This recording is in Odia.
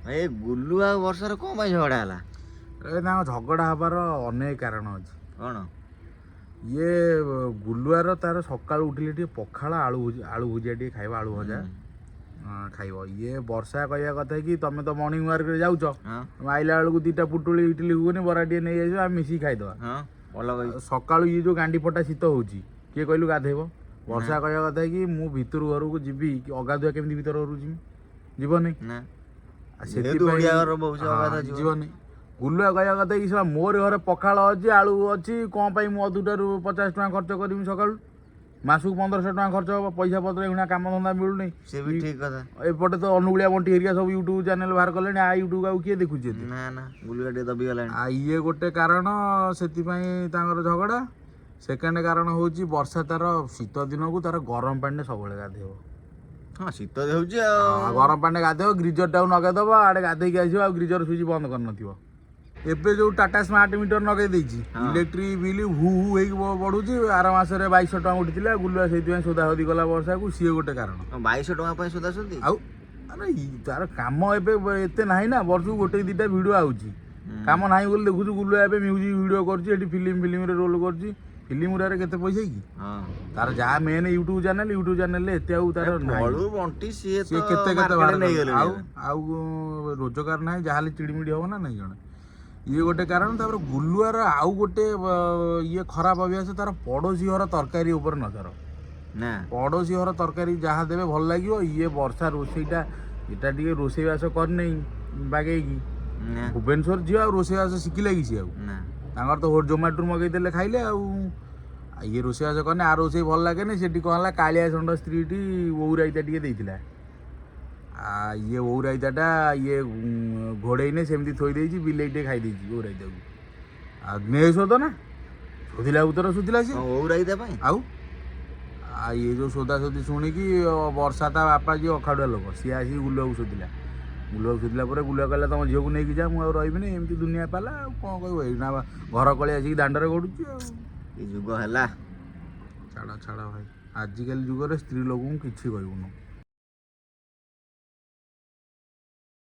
ଏ ଗୁଲୁ ଆଉ ବର୍ଷାର କଣ ପାଇଁ ଝଗଡ଼ା ହେଲା? ଏ ତାଙ୍କ ଝଗଡ଼ା ହେବାର ଅନେକ କାରଣ ଅଛି। କଣ? ଇଏ ଗୁଲୁଆର ତାର ସକାଳୁ ଉଠିଲେ ଟିକେ ପଖାଳ ଆଳୁ ଆଳୁ ଭୁଜିଆ ଟିକେ ଖାଇବ, ଆଳୁ ଭଜା ଖାଇବ। ଇଏ ବର୍ଷା କହିବା କଥା କି ତମେ ତ ମର୍ଣ୍ଣିଂ ୱାର୍କରେ ଯାଉଛ, ତମେ ଆଇଲା ବେଳକୁ 2ଟା ପୁଟୁଳି ଇଟିଲି ଘୁଗୁନି ବରା ଟିକେ ନେଇ ଆସିବ, ଆମେ ମିଶିକି ଖାଇଦବା। ହଁ, ଭଲ କହିଛୁ। ସକାଳୁ ଇଏ ଯୋଉ ଗାଣ୍ଡି ଫଟା ଶୀତ ହଉଛି, କିଏ କହିଲୁ ଗାଧେଇବ? ବର୍ଷା କହିବା କଥା କି ମୁଁ ଭିତରୁ ଘରକୁ ଯିବି କି ଅଗାଧୁଆ କେମିତି ଭିତର ଘରକୁ ଯିବି? ଯିବନି। ନା। ଆଉ ଯେହେତୁ ସେଥିପାଇଁ ଓଡ଼ିଆ ଘରର ବୋହୂ ସେ ହଁ, ଅଗାଧୁଆ ଯିବନି। ଯିବନି। ଗୁଲୁଆ କହିବା କଥା କି ଶଳା ମୋର ଘରେ ପଖାଳ ଅଛି, ଆଳୁ ଅଛି, କଣ ପାଇଁ ମୁଁ ଅଧୁଟାରୁ 50 ଟଙ୍କା ଖର୍ଚ୍ଚ କରିବି? ସକାଳୁ ମାସକୁ 1500 ଟଙ୍କା ଖର୍ଚ୍ଚ ହବ, ପଇସା ପତ୍ର ଏଇଖୁଣା କାମ ଧନ୍ଦା ମିଳୁନି। ସେ ବି ଠିକ କଥା। ଏପଟେ ତ ଅନୁଗୁଳିଆ ବଣ୍ଟି ହେରିକା ସବୁ ୟୁଟ୍ୟୁବ ଚ୍ୟାନେଲ ବାହାର କଲେଣି। ଆ ୟୁଟ୍ୟୁବ ଆଉ କିଏ ଦେଖୁଛି ଏତେ? ନା ନା, ଗୁଲୁଆ ଟିକେ ଦବି ଗଲାଣି। ଆଉ ଇଏ ଗୋଟେ କାରଣ, ସେଥିପାଇଁ ତାଙ୍କର ଝଗଡ଼ା। ସେକେଣ୍ଡ କାରଣ ହଉଛି ବର୍ଷା ତାର ଶୀତ ଦିନକୁ ତାର ଗରମ ପାଣିରେ ସବୁବେଳେ ଗାଧେଇବ। ହଁ, ଶୀତ ହେଉଛି ଆଉ। ଗରମ ପାଣିରେ ଗାଧେଇବ, ଗ୍ରିଜରଟାକୁ ନଗେଇଦବ, ଆଡ଼େ ଗାଧେଇକି ଆସିବ ଆଉ ଗ୍ରିଜର ସୁଇଚ୍ ବନ୍ଦ କରିନଥିବ। ଏବେ ଯୋଉ ଟାଟା ସ୍ମାର୍ଟ ମିଟର ନଗେଇ ଦେଇଛି, ଇଲେକ୍ଟ୍ରିକ ବିଲ୍ ହୁ ହୁ ହେଇକି ବଢୁଛି। ଆର ମାସରେ 2200 ଟଙ୍କା ଉଠିଥିଲା। ଗୁଲୁଆ ସେଇଥିପାଇଁ ସୋଦାସୋଦି କଲା ବର୍ଷାକୁ, ସିଏ ଗୋଟେ କାରଣ। 2200 ଟଙ୍କା ପାଇଁ ସୋଦାସୋଦି? ଆଉ ଆରେ ତାର କାମ ଏବେ ଏତେ ନାହିଁ ନା, ବର୍ଷକୁ ଗୋଟେ 2ଟା ଭିଡ଼ିଓ ଆଉଛି। କାମ ନାହିଁ ବୋଲି ଦେଖୁଛୁ ଗୁଲୁଆ ଏବେ ମ୍ୟୁଜିକ୍ ଭିଡ଼ିଓ କରୁଛି, ଏଠି ଫିଲ୍ମରେ ରୋଲ୍ କରୁଛି। ଫିଲ୍ମ ଗୁଡ଼ାରେ କେତେ ପଇସା କି? ତାର ଯାହା ମେନ୍ ୟୁଟ୍ୟୁବ ଚ୍ୟାନେଲ, ୟୁଟ୍ୟୁବ ଚ୍ୟାନେଲରେ ଏତେ ଆଉ ତାର ନାହିଁ। ବଳୁ ବଣ୍ଟି ସିଏ ସିଏ ତ କେତେ କେତେ ମାର୍କେଟ ବାହାର ନେଇଗଲେଣି ଆଉ ଏବେ। ଆଉ ରୋଜଗାର ନାହିଁ, ଯାହାହେଲେ ଚିଡ଼ିମିଡ଼ି ହବ ନା ନାଇଁ ଜଣେ? ଇଏ ଗୋଟେ କାରଣ। ତାପରେ ଗୁଲୁଆର ଆଉ ଗୋଟେ ଇଏ ଖରାପ ଅଭ୍ୟାସ, ତାର ପଡ଼ୋଶୀ ଘର ତରକାରୀ ଉପରେ ନଜର। ନା। ପଡ଼ୋଶୀ ଘର ତରକାରୀ ଯାହା ଦେବେ ଭଲ ଲାଗିବ। ଇଏ ବର୍ଷା ରୋଷେଇଟା ଏଟା ଟିକେ ରୋଷେଇବାସ କରିନେଇ ବାଗେଇକି। ନା। ଭୁବନେଶ୍ୱର ଝିଅ, ଆଉ ରୋଷେଇବାସ ଶିଖିଲା କି ସିଏ ଆଉ? ନା। ତାଙ୍କର ତ ଜୋମାଟୋରୁ ମଗେଇଦେଲେ ଖାଇଲେ। ଆଉ ଆଉ ଇଏ ରୋଷେଇବାସ କରିନି, ଆଉ ରୋଷେଇ ଭଲ ଲାଗେନି। ସେଠି କ'ଣ ହେଲା, କାଳିଆ ଷଣ୍ଢ ସ୍ତ୍ରୀଟି ଓଉ ରାଇତା ଟିକେ ଦେଇଥିଲା। ଆ ଇଏ ଓଉ ରାଇତାଟା ଇଏ ଘୋଡ଼େଇନେ ସେମିତି ଥୋଇ ଦେଇଛି, ବିଲେଇ ଟିକେ ଖାଇ ଦେଇଛି ଓଉ ରାଇତାକୁ। ଆଉ ନେ ଶୋଧ ନା, ଶୋଧିଲା ଉତ୍ତର ଶୋଧିଲା ସିଏ। ହଁ, ଓଉ ରାଇତା ପାଇଁ। ଆଉ ଆଉ ଇଏ ଯୋଉ ଶୋଧା ଶୋଧି ଶୁଣିକି ବର୍ଷା ତା ବାପା ଯିଏ ଅଖାଡୁଆ ଲୋକ, ସିଏ ଆସିକି ଗୁଲୁଆକୁ ଶୋଧିଲା। ଗୁଲୁଆକୁ ଶୋଧିଲା ପରେ ଗୁଲୁଆ କହିଲା ତମ ଝିଅକୁ ନେଇକି ଯା, ମୁଁ ଆଉ ରହିବିନି। ଏମିତି ଦୁନିଆ ପାଲା, ଆଉ କ'ଣ କହିବ? ଏଇନା ଘର କଳି ଆସିକି ଦାଣ୍ଡରେ ଗଡୁଛି ଆଉ। ଏ ଯୁଗ ହେଲା। ଛାଡ଼ ଛାଡ଼ ଭାଇ, ଆଜିକାଲି ଯୁଗରେ ସ୍ତ୍ରୀ ଲୋକଙ୍କୁ କିଛି କହିବୁନୁ।